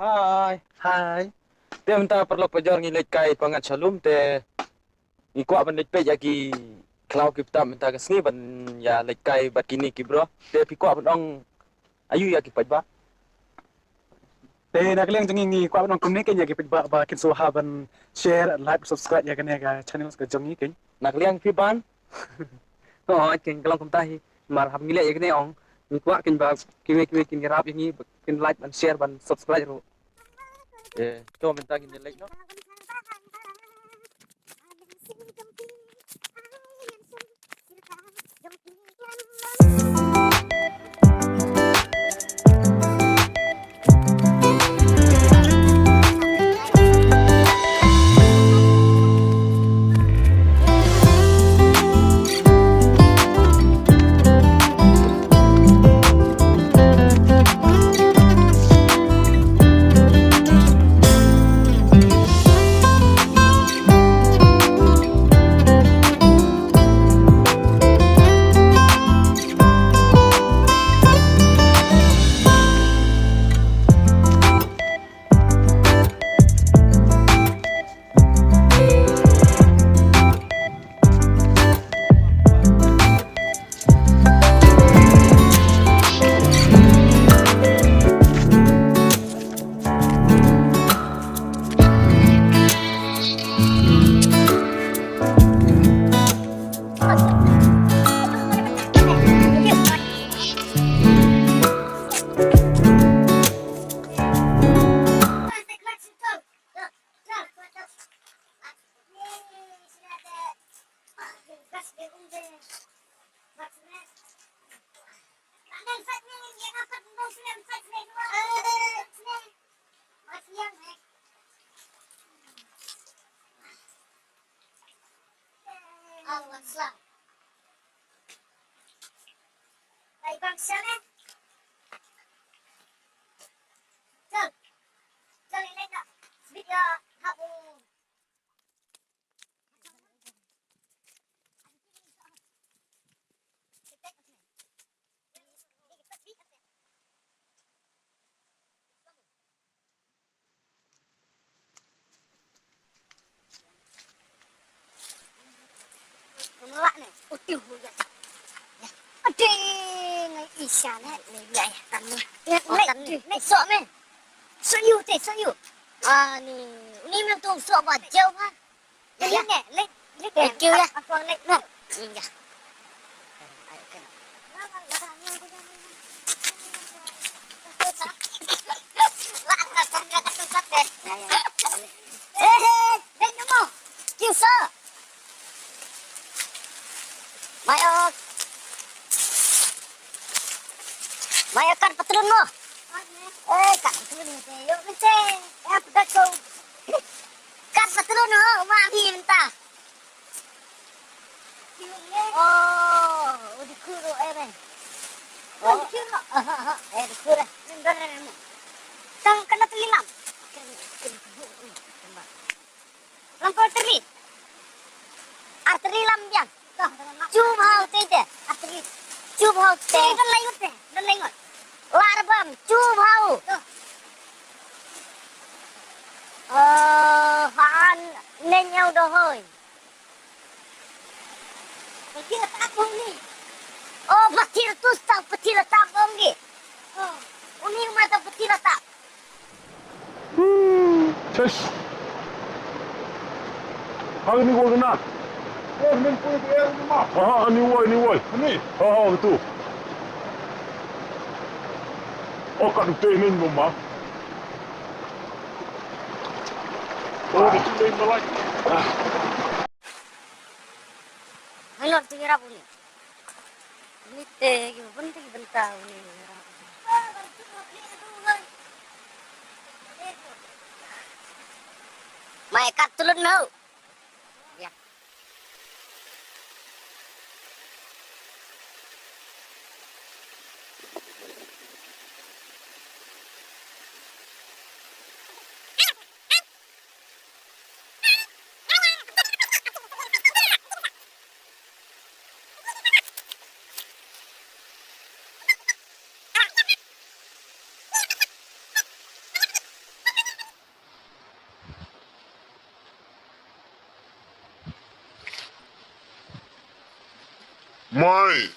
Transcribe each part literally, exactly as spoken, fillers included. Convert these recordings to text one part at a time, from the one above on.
Hi. Hi. Te mynta paralok pajor ngi leit kai pyngngad sha lum te ngi kwah ban leit peit ïa ki khlaw ki btap mynta ka sngi ban ïa leit kai bad kine ki bro. Te phi kwah ban ong aïu ïa ki paidbah? Te na ka liang jong ngi ngi kwah ban ong kumne kein ïa ki paidbah ba kin sngewbha ban share, like, subscribe ïa kane ka channel ka jong ngi kein. Na ka liang phi ban? Hooid kein, ka long kumta hi. Namar haba ngi leh ïa kane ong ngi kwah kein ba kiwei kiwei kin ïarap ïa ngi, kin like ban share ban subscribe ruh. Eh, to mynta ngin ïa leit noh. Ngelak ne, utuh ya. Ya. Ade ngai isa ne, ne ya ya tam ne. Ya, oh, ne, tam ne. Ne sok ne. Sok yu te, sok yu. Ah, ni, ni mem tu sok ba jauh ha. Ya, ya. Ne, ne, ne. Thank you ya. Aku ne. Ne. Hmm, ya. Maya kat patlun mo. Eh, kat patlun mo. Yo, mesti. Ya, pedak kau. Kat patlun mo, mami minta. Oh, oh, di kuru, eh, ben. Oh, di kuru. Ah, ah, ah, eh, di kuru. Nendor, nendor. Tang kena telilam. Lam kau teri. Arteri lam biang. Chu bhau te te. Arteri. Chu bhau te. Don lai ngot te. Don lai ngot. Lar bam. Chu bhau. Oh, han ne nyau dohoi. Pati la tap bong ni. Oh, pati la tu tap, pati la tap bong ni. Oh. Uni ma ta pati la tap. Tes. Hari ni gua kena. Oh, ni pun dia ni ma. Ha, ha, ni wai, ni wai. Ni. Ha, ha, tu. Oh, kat tu ni ma. Oh, ni tu ni ma lai. Hangno te ïarap uni? Uni te, ki bynta, ki bynta uni ïarap. Mai kat tulun nau. Ya. Mai.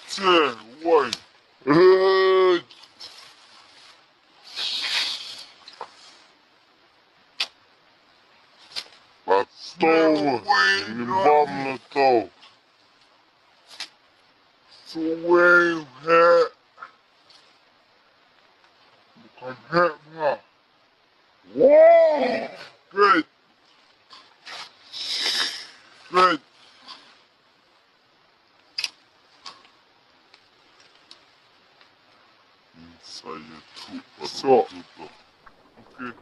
Che, wai. Eh. Ba to, ni bam na to. Suwei he. Bukan he nga. Wow. Great. Great. Saya tu. So. Okay.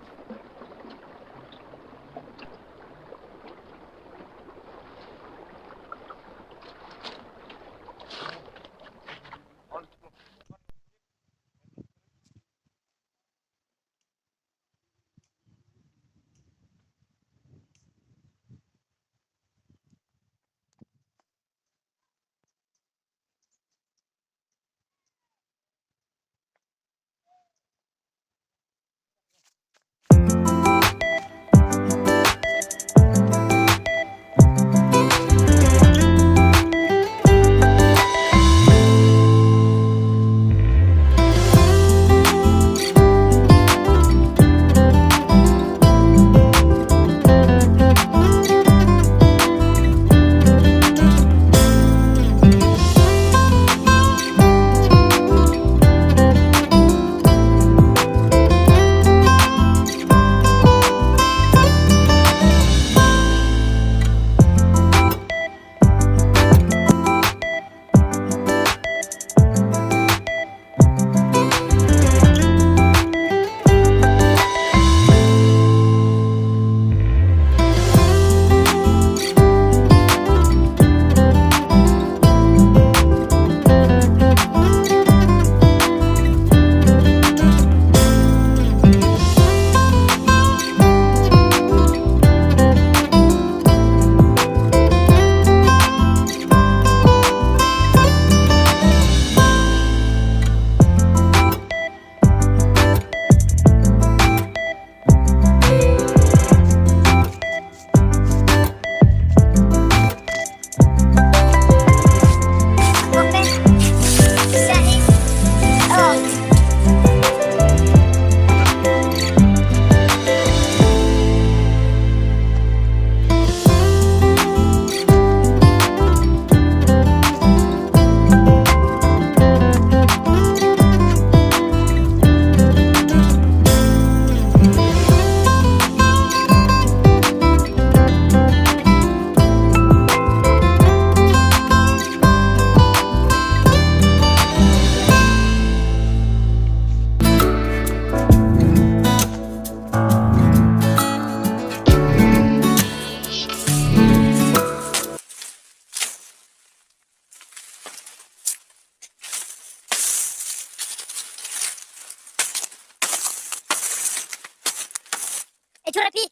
Eh, jhur phi.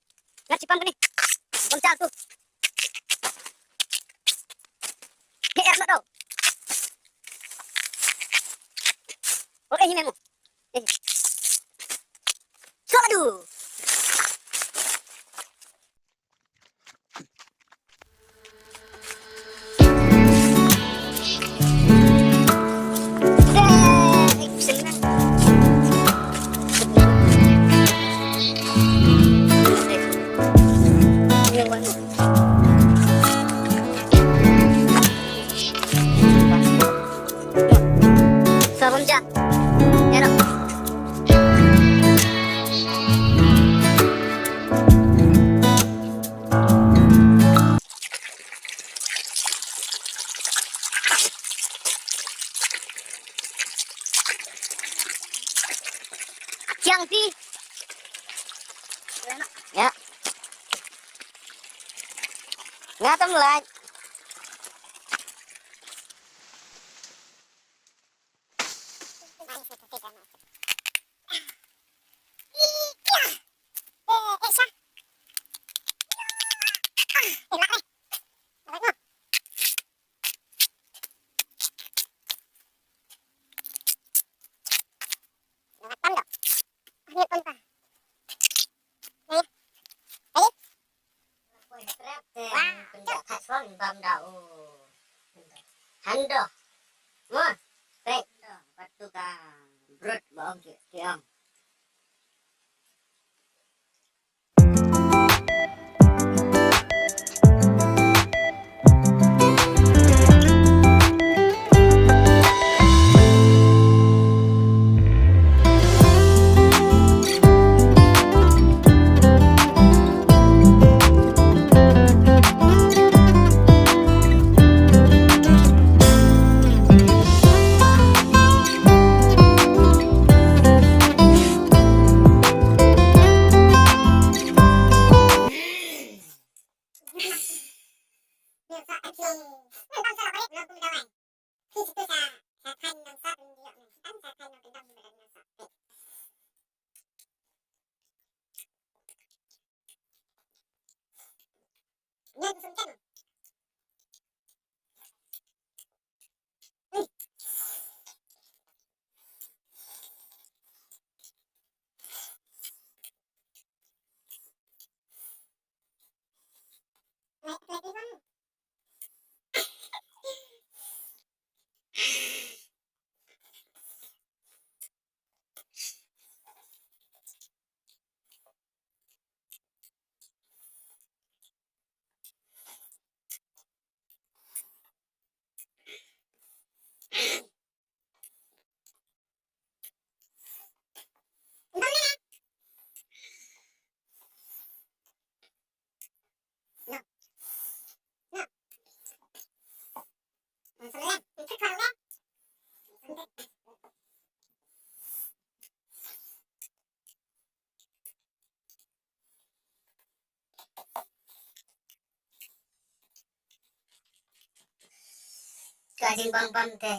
Ngar chipang kane. Bom chal tu. He, er, no, do. Okay, hi memo. Eh. Solo du. Sabun ja. Ya, dok. Chiang ti. Ya. Nga tam lait. Wow. Pynjah khat shuwa bam da u. Hando. Mo. Peit. Bad tu ka brut ba ong ki, ki ong. Ka jingbam bam te.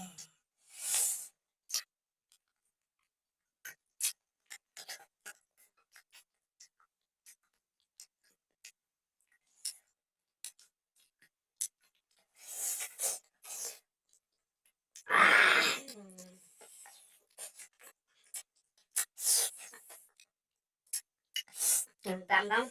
Bam bam.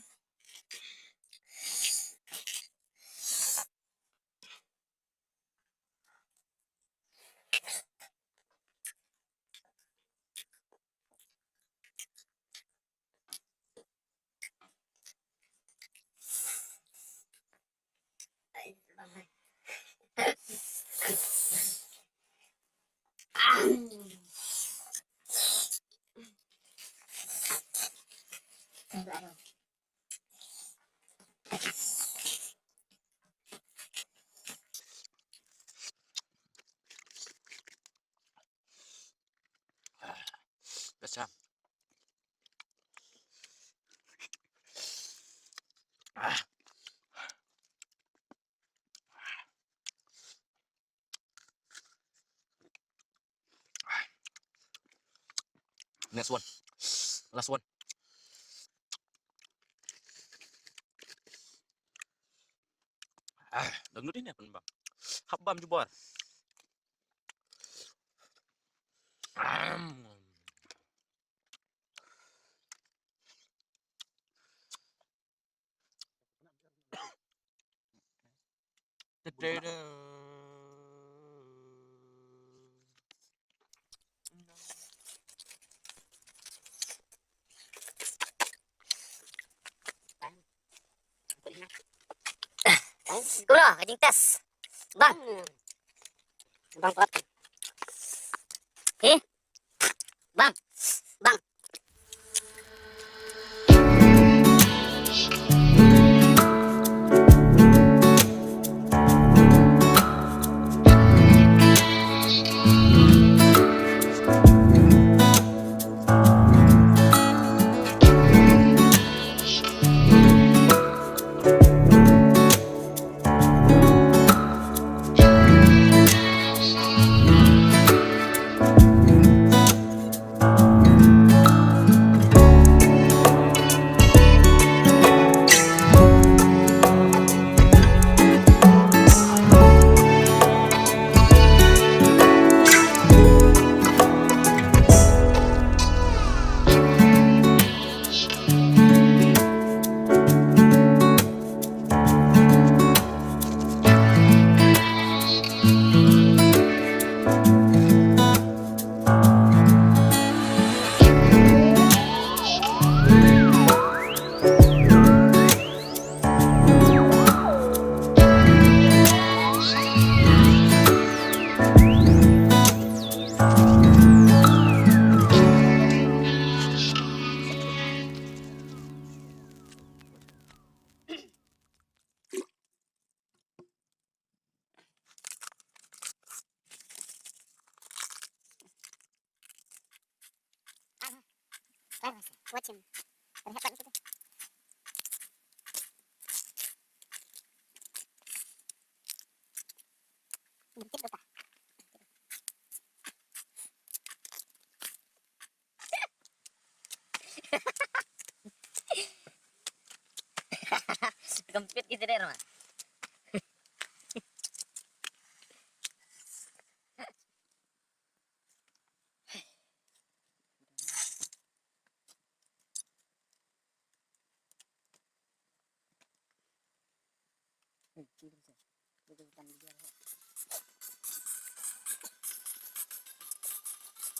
Biasa. Ah. Next one. Last one. Ah, dangdut ini apa, Bang? Hap bam jubor. Ah. Kumno ka jingtest, Bang? Bang, Bang. He? Bang. Bang. Watch him. Rehat pat kita. Bentit kata. Kempit kita deh, Rama.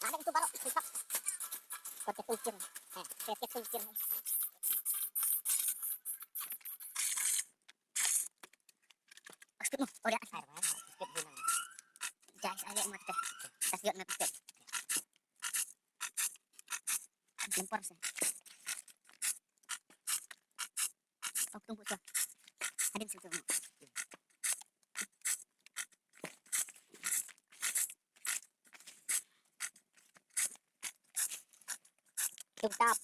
Ada itu baru. Kau cek ucir. Eh, kau cek ucir. Askut noh, oh, dia. Guys, ale mate. Tas jot na pistol. Lempar sih. Oh, tunggu sih. Ada di situ. Tutup.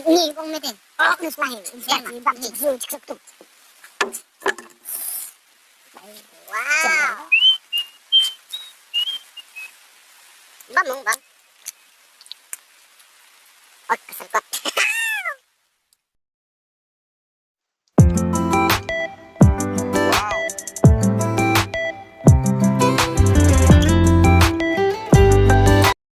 Ni kong mete. Oh, ni selain. Ni bang ni. Wow. Bang, bang. Oh, kesel kok.